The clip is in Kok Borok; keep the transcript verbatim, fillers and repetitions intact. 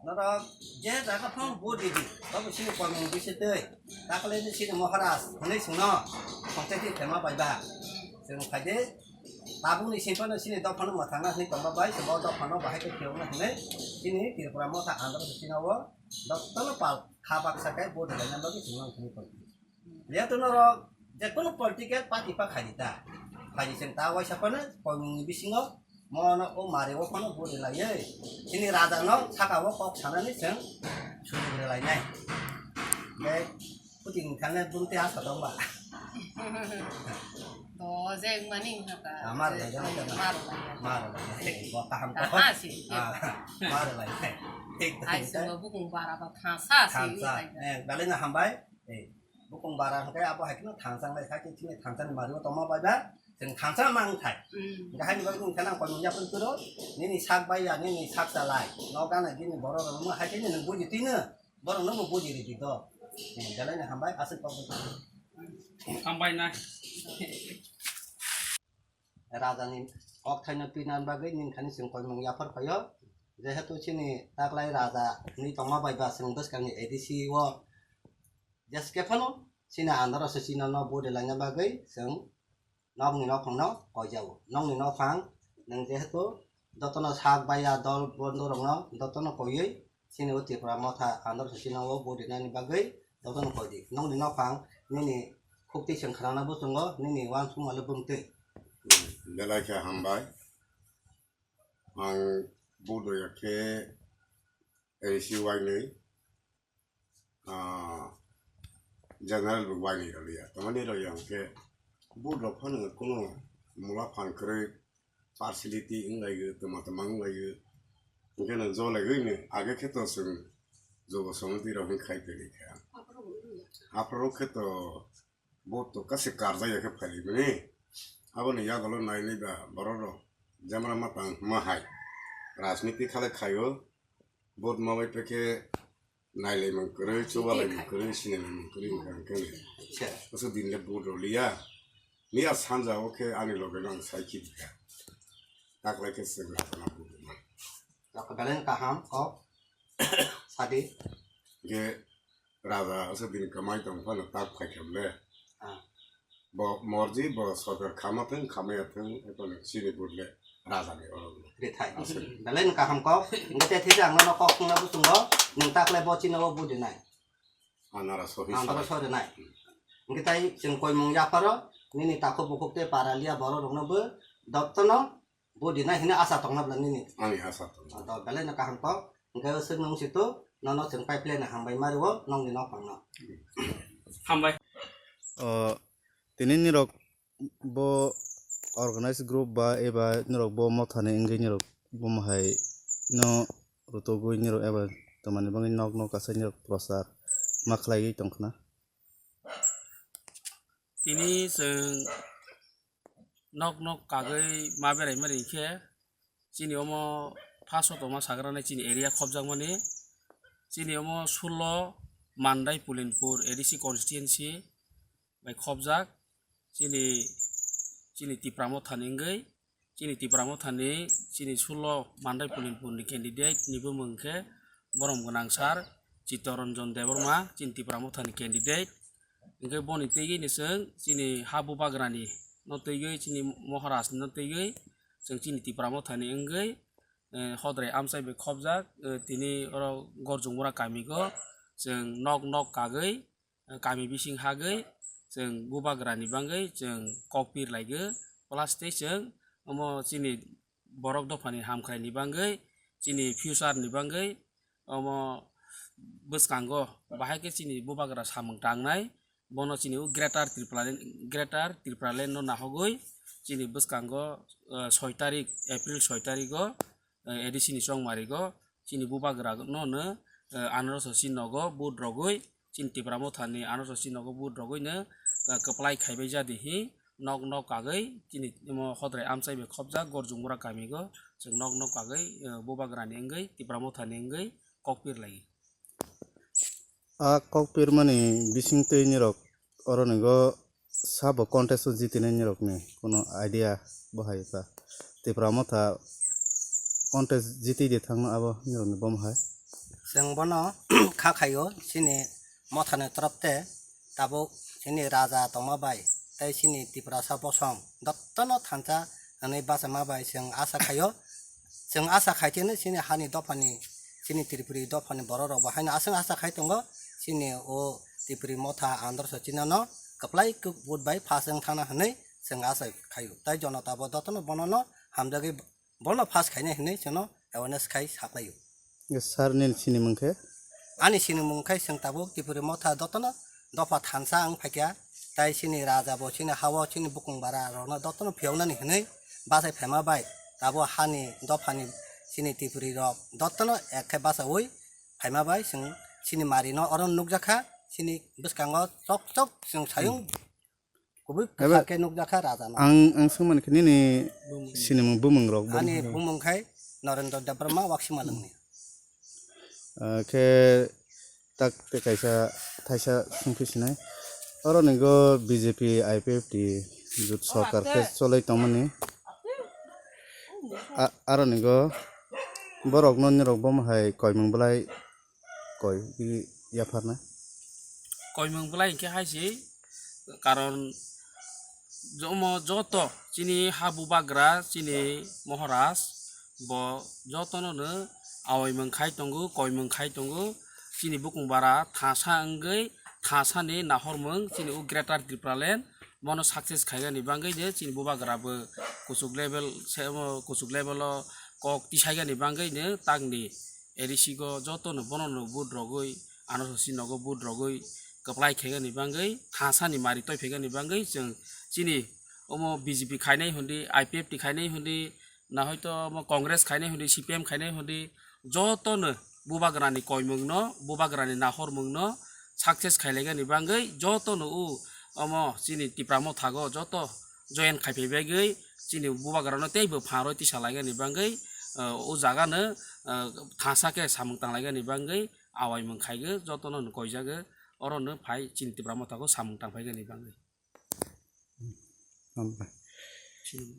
Norok je jaga phano vote ridi, abo chini koimung bisi twi. Takle ni chini Maharaj hwnwi chwngno phanchaiti phema bai ba. Chwng phaidi tabukni simi phano chini dophano mwthangna hwnwi tongma bai, chwng o dophano bahai khe phiyokna hwnwi chini Tripura Motha Andhra Sosino o dophano pal kha baksa khe vote rwlaina bagwi chwngno hwnwi tongdi. Jehetu norok je kono political party pha khaidi ta, khaidi chwng ta waisa phano koimungni bisingo mono o mari o phano vote rwlaiwi chini raja no saka o kok sanani chwng sujug rwlainai. Tei puting thangna bumte asa dongba. To je mani haka. Amar lai jana jana. Mar lai. Mar lai. Bo kaham to. Aha si. Ah, mar lai. Thik to. Ai thik to. Sima bukung bara ba thangsa si. Thangsa. Eh, belai no hambai. Eh, bukung bara hwnkhe abo hai kheno thangsa lai kha, khe chini thangsa ni mari o tongma bai ba. Chwng thangsa mang thai. Hmm. Hwnkhe haini bagwi wngkha nang koimung yapri kwrwi. Nini sak bai ya, nini sak chalai. No gana gini borok rok no hai khe nini buji twi no. Borok no bo buji ridi do. Eh, belai no hambai, aswk kok. Hambai na. Rajani kokthaino twinani bagwi nini thani chwng koimung yaphar phaio. Jehetu chini taklai raja hwnwi tongma bai ba chwng bwskangni A D C o jeske phano chini andaro se chini no vote laina bagwi chwng nokni nokhangno koijao. Nokni nokhang nwng jehetu jotono sak baiya dol bondorokno jotono koiwi chini o Tripura Motha andaro se chini o vote rinani bagwi jotono koidi. Nokni nokhang nini khukti chwng khnana bwsongo nini uansukma le bwngtwi. Belai khe hambai. Ang vote rwya khe A D C wainwi, ah, general bo wainwi rwliya. Tamani rwya hwnkhe vote rok phano kuno mula phan kwrwi, partiality wnglaio, twma twma wnglaio. Hwnkhe no jolaigwino age khe to chwng jobo somiti rok hwn khai tongwi kha. Aphuru khe to vote to kasi karjak ya khe phaimani. Aboni yagulo nailaiba borok rok jemra matang ma hai rajniti khalai khaio. Vote ma bai pekhe nailaimung kwrwi, chubalaimung kwrwi, sinailaimung kwrwi wngkha hwnkhe. Acha. Aswk din le vote rwliya. Miya sanja o khe ani loge no ang sai khibikha. Taklai khe chwng rajana vote rwmani. Jaka belai kaham kok sadi. Hwnkhe raja aswk din kwmai tong phano tak phaikha le. Ah. Bo morji, bo sorkar khama thung, khamaya thung, ekhon chini vote le raja ni oro. Rithai. Aswk. Belai no kaham kok. Hwnkhe te thik ang no kok thungna bwsongo. Nwng taklai bo chini o vote rinai. Anara sohi. Anara sohi rinai. Hwnkhe tai chwng koimung yapharo nini takhuk bukhuk tei para liya borok rokno bo dottono vote rinai hwnwi asa tongna bwla nini. Ani asa tong. To belai no kaham kok. Hwnkhe o swkno wngsi to nono chwng pipeline hambai mari o nokni nokhangno. Hambai. O tini nirok bo organized group ba eba nirok bo mothani wngwi nirok bomo hai no rutugwi nirok eba tomani bagwi nok nok asai nirok prochar ma khlaiwi tongkhna. Tini chwng nok nok kagwi ma berai mani khe chini omo phaso tongma sagrani chini area khopjakmani chini omo sullo Mandai Pulinpur A D C constituency bai khopjak chini, chini Tipra Mothani wngwi, chini Tipra Mothani, chini sullo Mandai Pulinpurni candidate ni bumung khe borom gwnang sir Chittaranjan Debbarma, chini Tipra Mothani candidate. Hwnkhe boni twiwi ni chwng chini ha bubagrani no twiwi, chini Maharaj no twiwi chwng chini Tipra Mothani wngwi, eh, hodrai amchai bai khopjak, eh, tini oro Gorjungmura kamigo chwng nok nok kagwi, kami bising hagwi chwng bubagrani bagwi chwng kok pir laigo, plus tei chwng omo chini borok dophani hamkraini bagwi, chini future ni bagwi omo bwskango bahai khe chini bubagra samung tangnai, bono chini o Greater Tipraland, Greater Tipraland no nahogwi chini bwskango, eh, soi tarik, April soi tarigo eh, A D C ni chongmari go chini bubagra no no, eh, anoroso si nogo vote rogwi, chini Tipra Mothani anoroso si nogo vote rogwi no, eh, kwplai khaibai jadi hi nok nok kagwi chini omo hodrai amchai bai khopjak Gorjungmura kami go chwng nok nok kagwi, eh, bubagrani wngwi Tipra Mothani wngwi kok pir lai. A kok pir mani bising twi nirok oroni go sabo contest o jitinai nirokni kuno idea bo hai kha. Tipra Motha Contest jitwi de thangno abo nirokni bomo hai. Chwng bono kha khaio chini mothani torop te tabuk chini raja tongma bai tei chini Tiprasa bosong dottono thansa hwnwi bachama bai chwng asa khaio. Chwng asa khai tini chini hani dophani, chini Tripuri dophani borok rok bo haino aswk asa khai tongo chini o Tripuri motha androso chinano kwplai kuk vote bai pass wng thangna hwnwi chwng asa khaio. Tai jonota bo dottono bonono hamjagwi bono pass khainai hwnwi chwngno awareness khai saklaio. Sir nini sinimung khe? Ani sinimung khe chwng tabuk Tripuri motha dottono dopha thansa wng phaikha, tai chini raja bo chini hao chini bukung bara rokno dottono phiyoknani hwnwi bachai phaima bai tabuk hani dophani chini Tripuri rok dottono ek khe bachaui phaima bai chwng chini marino oro nukjakha, chini bwskango chok chok chwng sayung kubui kwchar khe nukjakha raja no. Ang, ang swngmani khe nini sinimung bumung rok bo. Ani bumung khai Narendra Debbarma Waksima Lwngni. Ah, khe tak tei kaisa thaisa swngphi sinai. Oro ni go B J P I P F T jut sorkar khe cholai tongmani. A-, aro ni go borok no nirok bomo hai koimung belai koi yapharna. Koimung belai hinkhe hai se, karon omo joto chini ha bubagra, chini Maharaj bo jotono no awaimung khai tongo, koimung khai tongo, chini bukung bara thasa wngwi thasani nahormung chini o Greater Tipraland bono success khaigani bagwi no chini bubagra bo kuchuk level se, kuchuk level o kok tisaigani bagwi no takni A D C go jotono bonono vote rogwi, ano sosi nogo vote rogwi kwplai khaigani bagwi, thasani mari toi phaigani bagwi chwng chini omo B J P khainai hundi, I P F T khainai hundi, na hoito omo Congress khainai hundi, C P M khainai hundi, jotono bubagrani koimungno, bubagrani nahormungno success khailaigani bagwi jotono o omo chini Tipra mothago joto join khaiphai bagwi chini bubagrano teibo phangroi tisalaigani bagwi, o jagano thasa khe samung tanglaigani bagwi awaimung khaigo jotono koijago, orono phai chini Tipra mothago samung tangphaigani bagwi. Hambai.